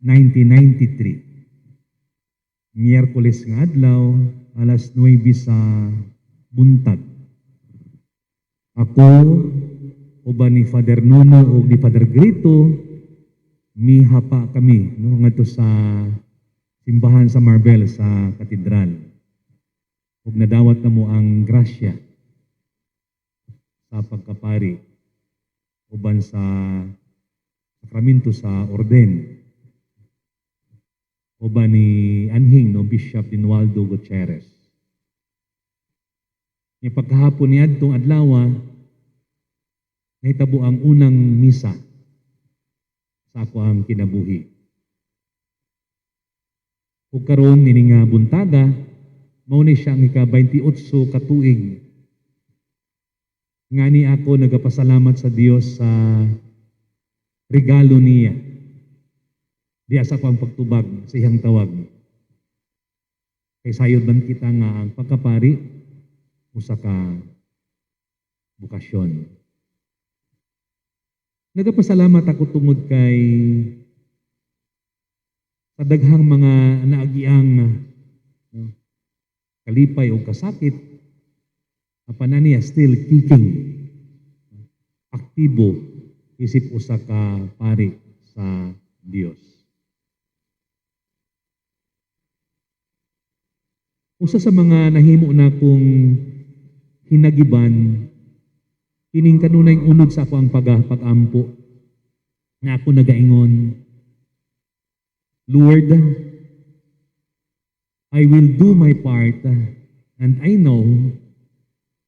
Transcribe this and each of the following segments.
1993. Miyerkules nga adlaw, alas 9 sa buntag. Ako, uban ni Father Nuno ug ni Father Grito, mihapa kami, no, ngadto sa simbahan sa Marbel sa katedral. Ug nadawat namo ang grasya sa pagkapari uban sa sakramento sa orden uban ni anhing, no, Bishop Dinualdo Gutierrez. Ni pagkahapon niadtong adlaw, nahitabo ang unang misa sa akoang kinabuhi. Ug karon ini nga buntaga, mao ni siya ang ika-28 ka tuig. Ngani ako nagapasalamat sa Dios sa regalo niya diya sa akoang pagtubag sa iyang tawag. Kay sayod man kita nga ang pagkapari usa ka bokasyon. Nagapasalamat ako tungod kay sa daghang mga naagiang, no, kalipay o kasakit, apan niya still kicking, aktibo isip usa ka pari sa Dios. Usa sa mga nahimo na kong hinagiban kining kanunay unod sa akoang pag-ampo nga ako nagaingon, "Lord, I will do my part and I know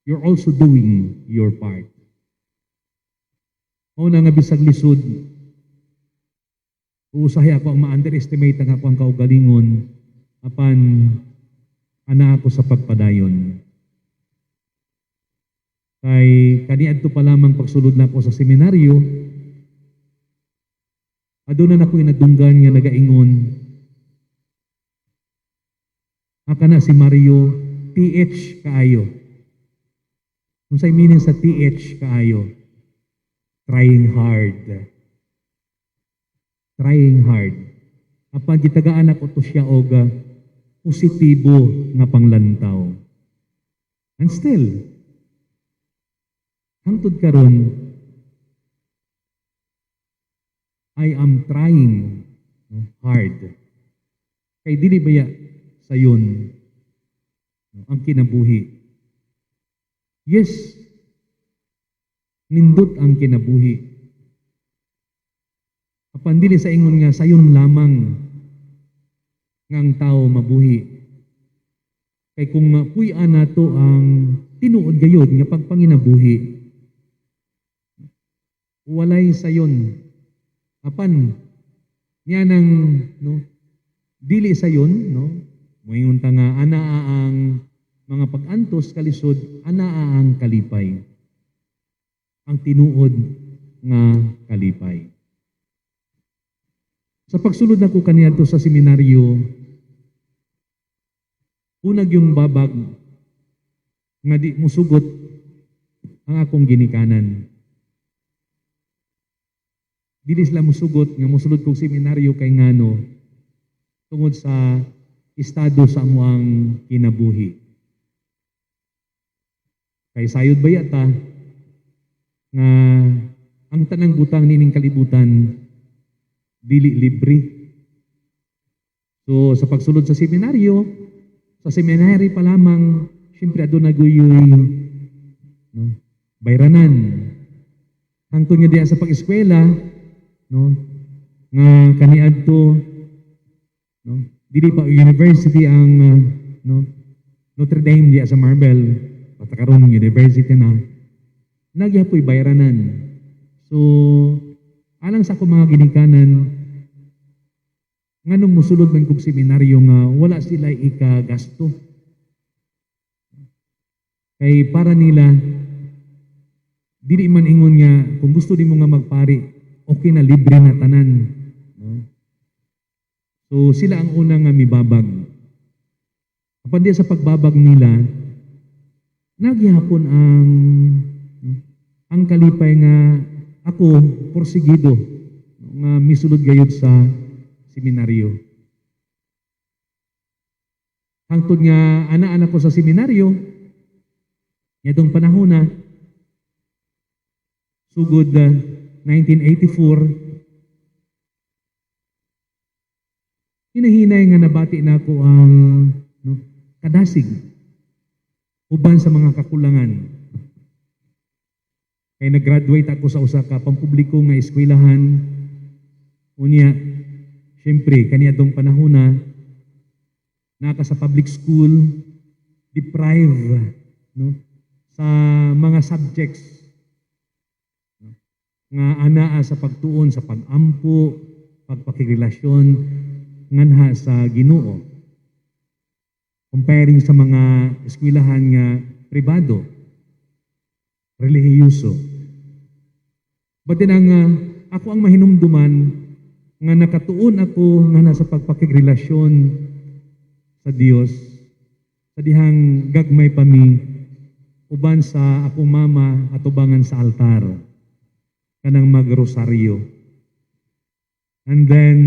you're also doing your part." Mao na nga bisag lisod, usahay ako ang ma-underestimate ang akoang kaugalingon, apan ana ako sa pagpadayon. Kay kaniadto pa lamang pagsulod nako sa seminaryo, aduna na ko inadunggan nga nagaingon, "Aka na si Mario, TH kaayo." Unsay meaning sa TH kaayo? Trying hard. Trying hard. Apan gitagaan nako to siya og positibo nga panglantaw. And still, hangtod karon, I am trying, no, hard. Kay dili baya sayon, no, ang kinabuhi. Yes, nindot ang kinabuhi. Apan dili sa ingon nga sayon lamang nga ang tao mabuhi. Kay kung puy-an nato ang tinuod gayod nga pagpanginabuhi, walay sayon. Apan niya nang, no, dili sayon, no, moingon ta nga anaa ang mga pag-antos, kalisod, anaa ang kalipay. Ang tinuod nga kalipay. Sa pagsulod nako kaniadto sa seminaryo, unag yung babag nga di musugot ang akong ginikanan. Dili sila musugot nga musulod kog seminaryo kay ngano tungod sa estado sa amoang kinabuhi. Kay sayod ba yata nga ang tanang butang nining kalibutan dili libre. So sa pagsulod sa seminaryo, sa seminary pa lamang, siyempre aduna guyoy, no, bayranan. Hangtod nga diya sa pag-eskwela, no, nga kaniadto, no, dili pa university ang no, Notre Dame diya sa Marbel, basta karon university na, nagyapoy bayranan. So, alang sa ako mga ginikanan, nganong musulod man kog seminaryo nga wala sila ikagasto? Kay para nila, dili man ingon nga kung gusto nimo nga magpari, okay na, libre na tanan. No? So sila ang una nga mibabag. Apan diya sa pagbabag nila, nagyapon ang, no, ang kalipay nga ako porsigido nga misulod gayud sa seminaryo. Hangtod nga ana-ana ko sa seminaryo, ngadtong panahon na, sugod 1984, hinahinay nga nabati nako ang, no, kadasig uban sa mga kakulangan. Kay nag-graduate ako sa usa ka pampubliko nga eskwelahan. Unya, syempre, kaniadtong panahon na naka sa public school, deprive, no, sa mga subjects, no, nga anaa sa pagtuon, sa pag-ampo, pagpakirelasyon nganha sa Ginoo. Comparing sa mga eskwelahan nga pribado, relihiyoso. But then ang ako ang mahinumduman nga nakatuon ako nga nasa pagpakigrelasyon sa Dios sa dihang gagmay pa mi uban sa akong mama atubangan sa altar kanang magrosaryo. And then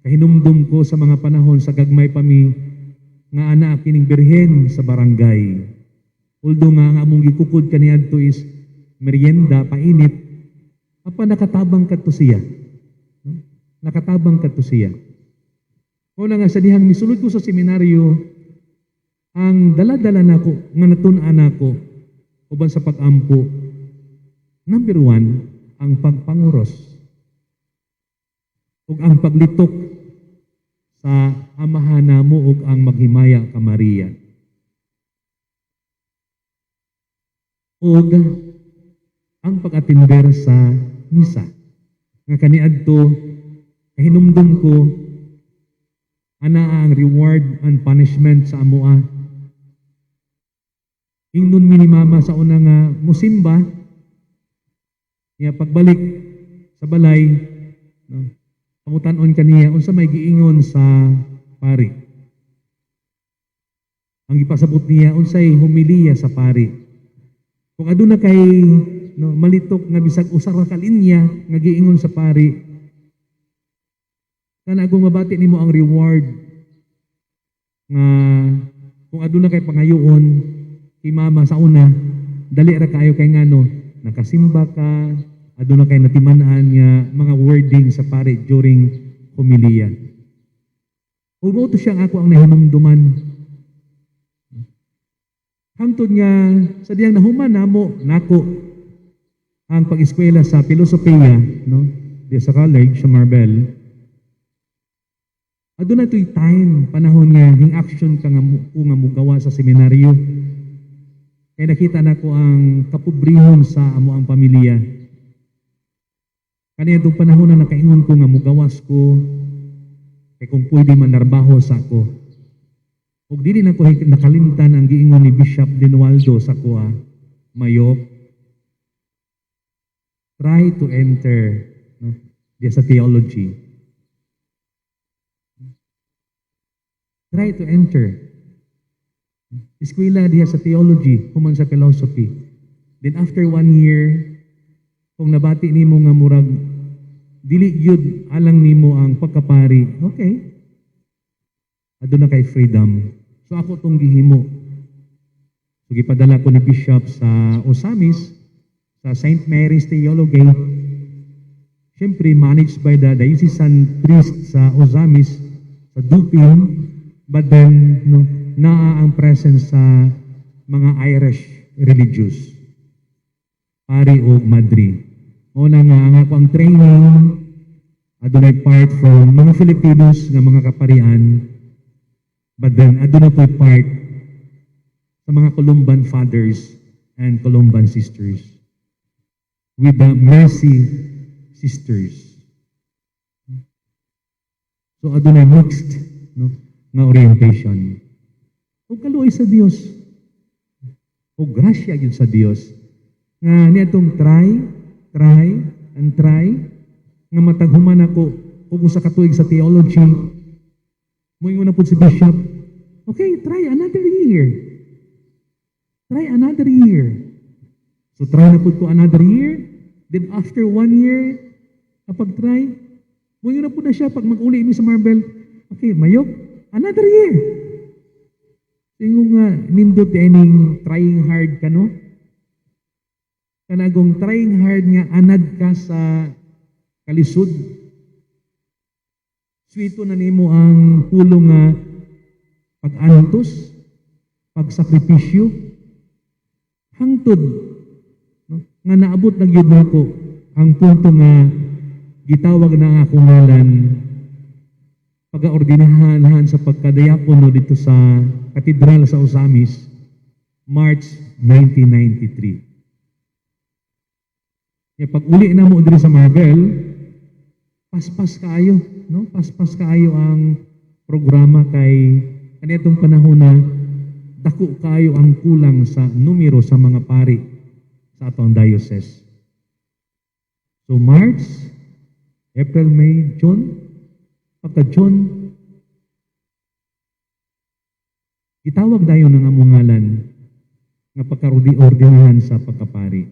kahinumdum ko sa mga panahon sa gagmay pa mi nga ana kining birhen sa barangay. Although nga ang among gikukod kaniadto is merienda, painit, apa nakatabang kadto siya. No? Nakatabang kadto siya. Mao na nga sa dihang misulod ko sa seminaryo, ang dala-dala nako nga natun-an nako uban sa pag-ampo, number one, ang pagpanguros ug ang paglitok sa amahan namo ug ang maghimaya ka Maria. Ug ang pag-atender sa misa. Nga kaniadto, kahinumdum ko, ana ang reward and punishment sa amoa. Ingnon mi ni mama sa una nga musimba, niya pagbalik sa balay, no, pangutan-on kaniya unsa may giingon sa pari. Ang gipasabot niya unsay homilya sa pari. Kung aduna kay, no, malitok nga bisag usa ra ka linya nga giingon sa pari, kana kung mabati nimo ang reward nga kung aduna kay pangayoon kay mama sa una, dali ra kaayo kay ngano nakasimba ka, aduna kay natiman-an nga mga wording sa pari during homilya. Ug mao to siyang ako ang nahinumduman. Hangtod nga sa diyang nahuman namo nako ang pag-eskwela sa filosofiya, no, di sa college sa Marbel. Aduna to'y time, panahon nga hing action ka nga ko nga mugawa sa seminaryo. Kay nakita nako ang kapobrehon sa amo ang pamilya. Kaniya itong panahon na nakaingon ko nga mugawas ko, kay kung pwede man narbaho sa ako. Ug dili na ko nakalimtan ang giingon ni Bishop Dinualdo sa kuha, "Mayok, try to enter, no, diya sa theology. Try to enter. Eskwela diya sa theology, human sa philosophy. Then after one year, kung nabati nimo nga murag dili gyud alang nimo ang pagkapari, okay. Aduna kay freedom." So ako tong gihimo. So gipadala ko ni Bishop sa Ozamiz, sa St. Mary's Theologate. Siyempre, managed by the diocesan priest sa Ozamiz, sa Dupin, but then, no, naa ang presence sa mga Irish religious, pari o madri. Mao na nga ang ako ang training, adunay part from mga Filipinos nga mga kaparian, but then adunay po'y part sa mga Columban fathers and Columban sisters with the Mercy Sisters. So adunay mixed, no, nga orientation. Ug kaluoy sa Dios. O grasya gyud sa Dios nga niadtong try, try, and try nga matag human ako og usa ka tuig sa theology. Moingon na pud si Bishop, "Okay, try another year. Try another year." So try na pud ko another year. Then after one year, kapag try, Moingon na pud na siya pag mag-uli mi sa Marbel, "Okay, Mayok, another year." Ingon nga, nindot ining trying hard ka, no? Kanagong trying hard nga anad ka sa kalisod. Sweeto na nimo ang pulong nga pag-antos, pagsakripisyo, hangtod, no, nga naabot na gyud nako ang punto nga gitawag na ang akong ngalan pag-ordinahan sa pagkadiakono didto sa Katedral sa Ozamiz, March 1993. Kaya pag uli na mo diri sa Marbel, paspas kaayo, no? Paspas kaayo ang programa kay kaniadtong panahon na dako kaayo ang kulang sa numero sa mga pari sa atong diocese. So March, April, May, June, pagka June, gitawag dayon ang among ngalan nga pagka-ordinahan sa pagkapari.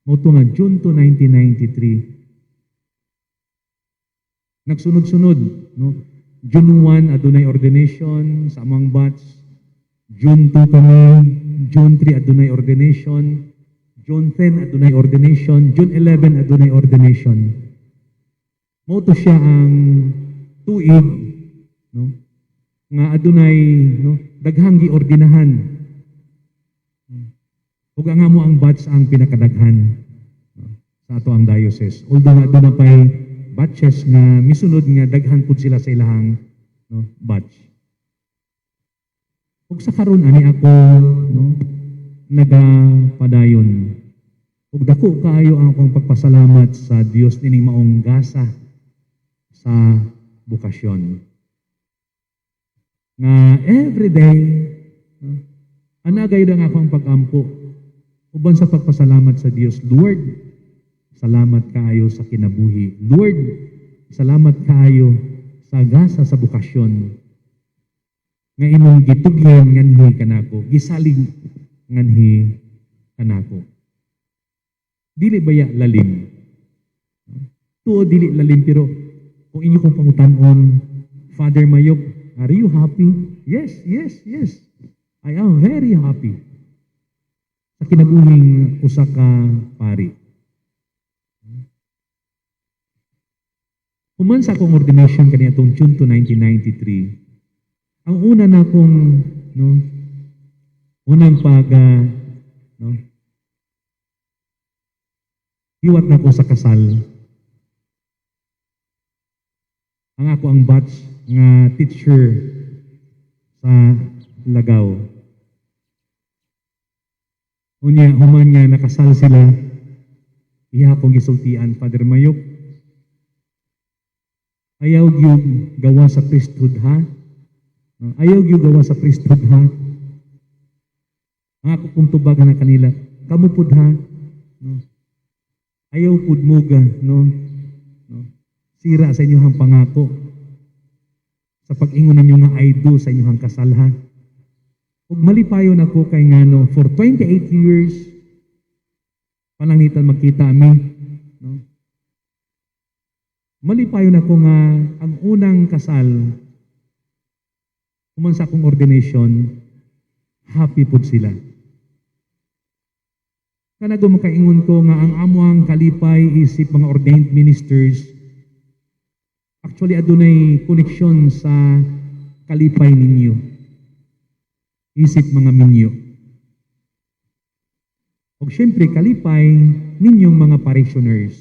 Mao to nga June 2, 1993. Nagsunod-sunod, no? June 1 adunay ordination sa among batch. June 2 kami, June 3 adunay ordination, June 10 adunay ordination, June 11 adunay ordination. Mao to siya ang tuig, no, nga adunay, no, daghang giordinahan. Ug ang amo ang batch ang pinakadaghan, no, sa ato ang diocese. Although nga aduna pay batches nga misunod nga daghan pud sila sa ilahang, no, batch. Ug sa karon ani ako, no, nagapadayon. Ug dako kaayo ang akong pagpasalamat sa Dios nining maong gasa sa bokasyon. Nga every day, no, ana gayud ang akong pag-ampo uban sa pagpasalamat sa Dios. Lord, salamat kaayo sa kinabuhi. Lord, salamat kaayo sa gasa sa bokasyon nga imong gitugyan nganhi kanako, gisalig nganhi kanako. Dili baya lalim? Tuo, dili lalim, pero kung inyo kong pangutan-on, "Father Mayok, are you happy?" Yes. I am very happy sa kinabuhing usa ka pari. Human sa akong ordination kaniadtong June 2, 1993, ang una na akong, no, unang pag no, hiwat na ko sa kasal, ang ako ang batch nga teacher sa Lagaw. Unya, human nga nakasal sila, iya akong gisultian, "Father Mayok, ayaw gyud gawa sa priesthood, ha? Ayaw gyud gawa sa priesthood, ha?" Ang ako pong tubagan na kanila, "Kamo pud ha, no? Ayaw pud mo ga, no? No? Sira sa inyong pangako sa pag-ingon ninyo nga 'I do' sa inyong kasal, ha." Ug malipayon ako kay ngano for 28 years pananglitan magkita mi, no? Malipayon ako nga ang unang kasal human sa akong ordination, happy pud sila. Kanago makaingon ko nga ang amuang kalipay isip mga ordained ministers, actually adunay koneksyon sa kalipay ninyo isip mga minyo. Ug syempre kalipay ninyong mga parishioners.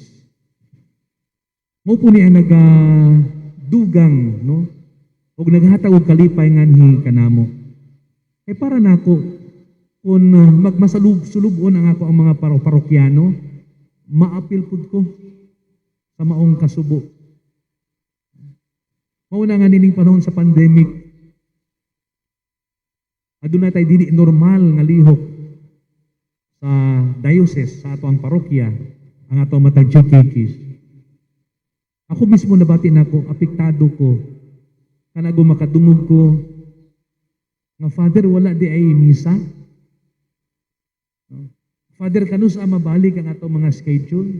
Mao po ni ang nagadugang, no, ug naghatag og kalipay nganhi kanamo. Kay para nako kung magmasalub sulubon ang ako ang mga parokyano, maapil pud ko sa maong kasubo. Mao na nga nining panahon sa pandemic, aduna tay dili normal nga lihok sa diocese, sa ato ang parokya, ang ato matag GKKs. Ako mismo nabati nako, apektado ko. Kanago makadungog ko nga, "Father, wala di ay misa. No? Father, kanus-a mabalik ang ato mga schedules?"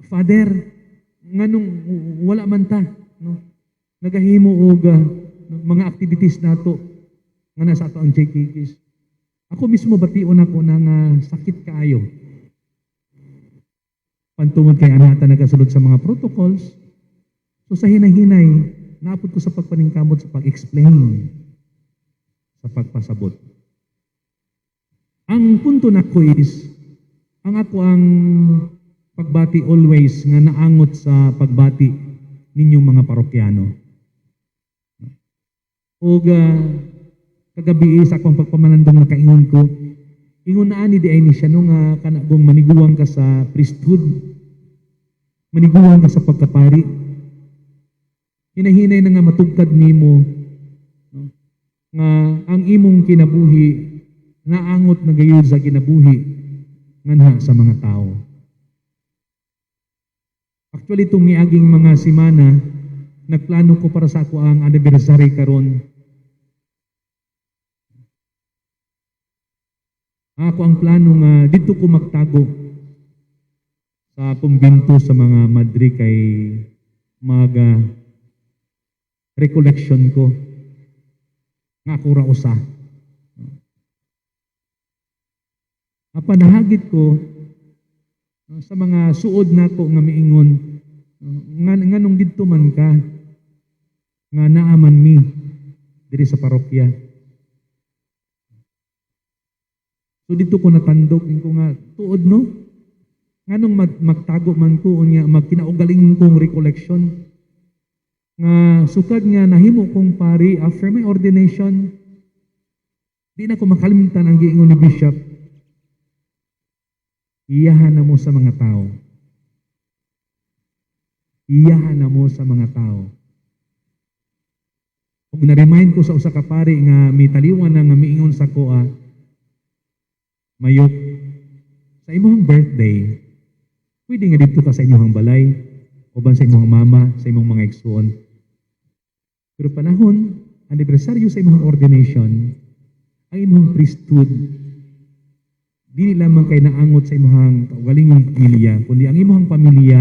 Father, nganong wala man ta, no, nagahimo og mga activities nato nga nasa ato ang JKKs? Ako mismo, bation ako na nga sakit kaayo. Pantungod kay anata nagasulod sa mga protocols. So sa hinay-hinay, naapod ko sa pagpaningkamot sa pag-explain, sa pagpasabot. Ang punto nako is, ang ako ang pagbati always nga naangot sa pagbati ninyong mga parokyano. Og kagabi sa akong pagpamalandong, nakaingon ko, ingon na ani di ay ni siya no, nga kanagong maniguang ka sa priesthood, maniguang ka sa pagkapari. Hinahinay na nga matugkad nimo, no, nga ang imong kinabuhi naangot na gayud sa kinabuhi nganha sa mga tao. Actually, itong miaging mga simana, nagplano ko para sa ako ang anniversary karon. Ako ang plano nga dito ko magtago sa kumbinto sa mga madre kay mag recollection ko nga ako ra usa. Apan nahagit ko, no, sa mga suod nako nga miingon, no, nga nganong didto man ka nga naaman mi diri sa parokya. So dito ko natandog ko nga tuod, no, nganong magtago man ko unya magkinaugaling kong recollection nga sukad nga nahimo kong pari after my ordination, di na ko makalimtan ang giingon ni Bishop, "Iyahan na mo sa mga tao. Iyahan na mo sa mga tao." Ug na-remind ko sa usa ka pari nga mitaliwan na nga miingon sa koa, "Mayok, sa imong birthday, pwede nga dito ka sa inyong balay, uban sa imong mama, sa imong mga igsuon. Pero panahon, anibersaryo sa imong ordination, ang imong priesthood, dili lamang kay naangot sa imong kaugalingong pamilya, kundi ang imong pamilya,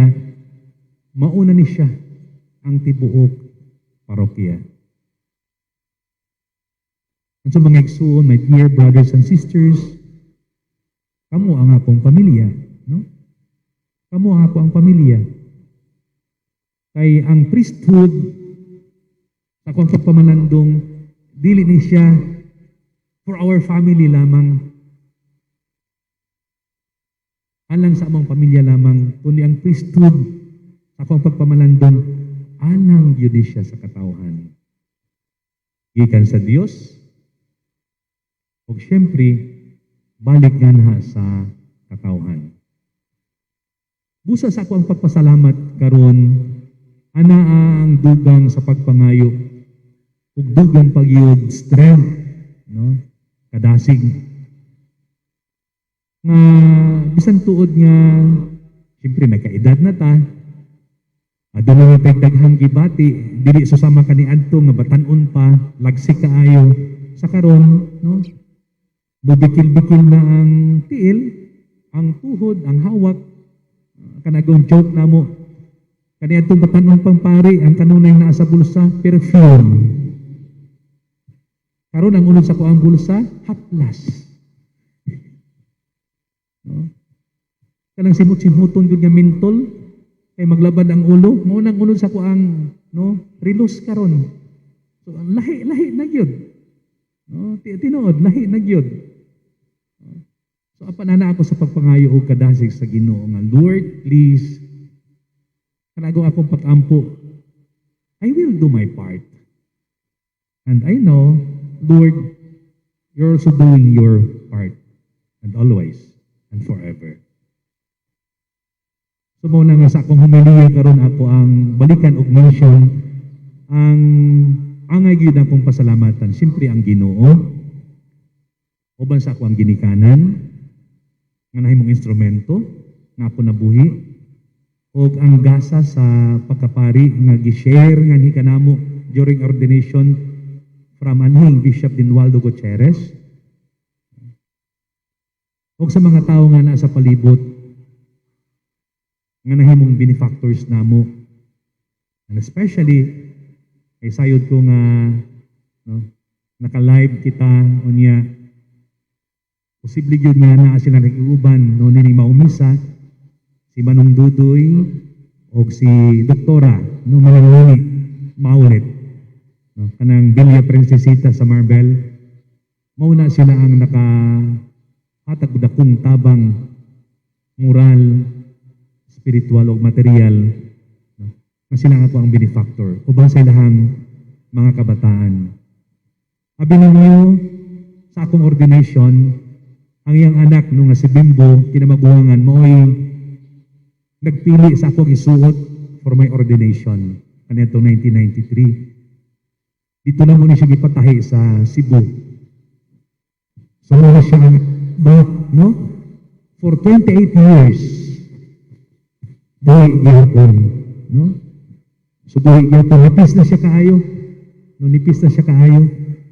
mauna ni siya ang tibuok parokya." And so, mga igsuon, my dear brothers and sisters, kamo ang akong pamilya, no? Kamo ang ako ang pamilya. Kay ang priesthood, sa akong pagpamalandong, dili ni siya for our family lamang, alang sa among pamilya lamang, kundi ang priesthood, sa akong pagpamalandong, alang gyud ni siya sa katawhan. Gikan sa Dios, ug syempre, balik nganha sa katawhan. Busa sa ako ang pagpasalamat karon, ana ang dugang sa pagpangayo ug dugang pagyud strength, no, kadasig nga bisan tuod nga siyempre nagkaedad na ta, aduna na tay daghang gibati, dili susama kaniadto nga batan-on pa, lagsik kaayo. Sa karon, no, mubikil-bikil na ang tiil, ang tuhod, ang hawak. Kanagong joke namo kaniadtong batan-on pang pari, ang kanunay naa sa bulsa, perfume. Karon ang unod sa kuang bulsa, haplas, no? Kanang simot-simuton gud nga mentol kay maglabad ang ulo, mao nang unod sa kuang, no, relos karon. So lahi lahi na gyud. No, tinuod lahi na gyud. So apan ana ako sa pagpangayo og kadasig sa Ginoo nga, "Lord, please," kanago akong pag-ampo, I will do my part. And I know, Lord, you're also doing your part, and always and forever. So mao na nga sa akong homilya karon, ako ang balikan og mention ang angay gyud akong pasalamatan. Siyempre ang Ginoo, uban sa ako ang ginikanan nga nahimong instrumento nga ako nabuhi, ug ang gasa sa pagkapari nga gi-share nga ni kanamo during ordination from anhing Bishop Dinwaldo Gutierrez, ug sa mga tao nga naa sa palibot. nga nahimong benefactors namo. And especially kay sayod ko nga, no, naka-live kita unya, posible gyud nga naa sila nakiuban, no, nining maong misa, si Manong Dudoy o si Doktora, no, Manang Maulit, no, kanang Villa Princesita sa Marbel. Mao na sila ang naka hatag dakong tabang moral, spiritual o material, no, nga sila ang ako ang benefactor uban sa ilahang mga kabataan. Abi ninyo sa akong ordination, ang iyang anak, no, nga si Bimbo kinamaguangan, mao'y nagpili sa akong isuot for my ordination kanitong 1993. Dito na mo ni siya gipatahi sa Cebu. So mao na siya ang ba, no? For 28 years buhi gihapon, no? So buhi gihapon, nipis na siya kaayo. No, nipis na siya kaayo.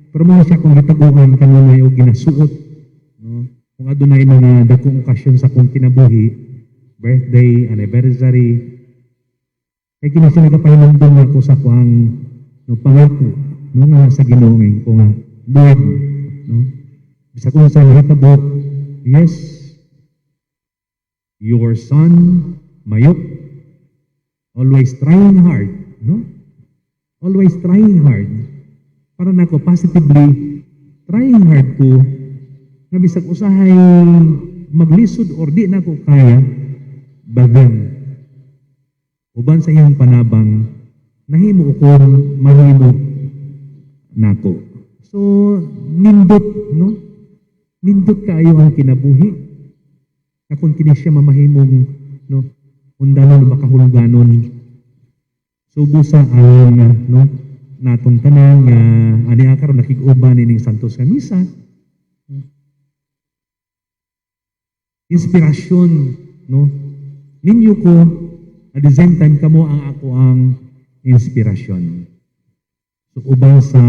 Pero mao siya akong gitaguan kanunay og ginasuot, no? Kung adunay mga dakong okasyon sa akong kinabuhi, birthday, anniversary, kay kini siya nagapahinumdum ako sa akuang, no, pangako, no, nga sa Ginoo ko nga Lord, no, bisag kung sa nahitabo, yes, your son Mayok always trying hard, no, always trying hard. Para nako, positively trying hard ko nga bisag usahay maglisod or di na ko kaya, bagang uban sa iyang panabang nahimo kong mahimo nako. So nindot, no, nindot kaayo ang kinabuhi nga kung kini siya mamahimong, no, undanon, makahuluganon. So busa ang, no, natong tanan nga ani karon nakig-uban ining Santos nga Misa, inspirasyon, no, ninyo ko. At the same time, kamo ang ako ang inspirasyon. So uban sa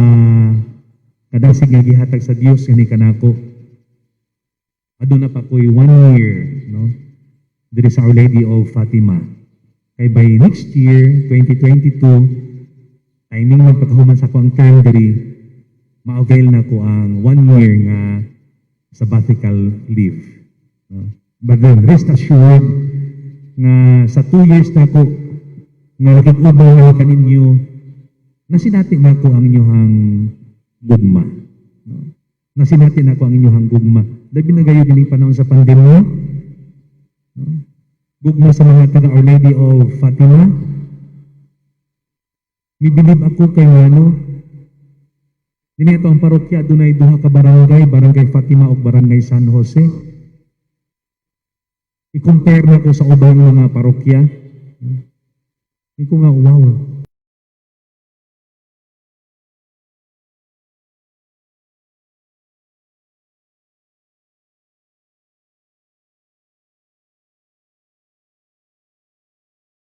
kadasig nga gihatag sa Dios ngani kanako, aduna pa ko'y one year, no, diri sa Our Lady of Fatima, kay by next year 2022, timing man pagkahuman sa ako ang term diri, ma-avail na ko ang one year nga sabbatical leave, no? But then rest assured nga sa 2 years na ko nga nakig-uban nga kaninyo, nasinati na ko ang inyong gugma, no? Nasinati na ko ang inyong gugma, labi na gayud ining panahon sa pandemya, no? Gugma sa mga taga Our Lady of Fatima. Mibilib ako kay ano dinhi ato ang parokya, adunay duha ka barangay, Barangay Fatima ug Barangay San Jose. I-compare na ko sa ubang mga parokya. Hindi ko nga, wow.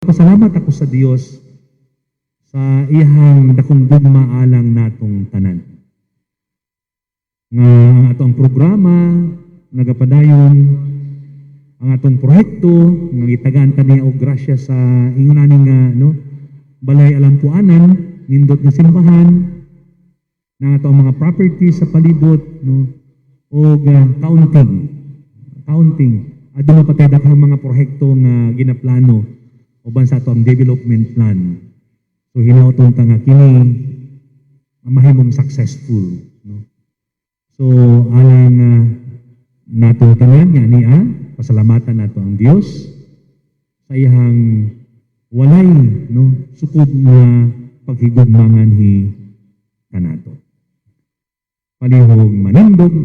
Pasalamat ako sa Dios sa iyahang dakong gugma alang natong tanan. Nga ang atong programa nagapadayon, ang atong proyekto nga gitagaan ta niya og grasya sa ingon ani nga, no, balay alampuanan, nindot nga simbahan, na atong mga properties sa palibot, no, og counting counting aduna pa tay daghang mga proyekto nga ginaplano uban sa ato ang development plan. So hinaoton ta nga kini mahimong successful, no? So alang natong tanan nga niya, pasalamatan nato ang Dios sa iyang walay, no, sukod nga paghigugma nganhi kanato. Palihog manindog.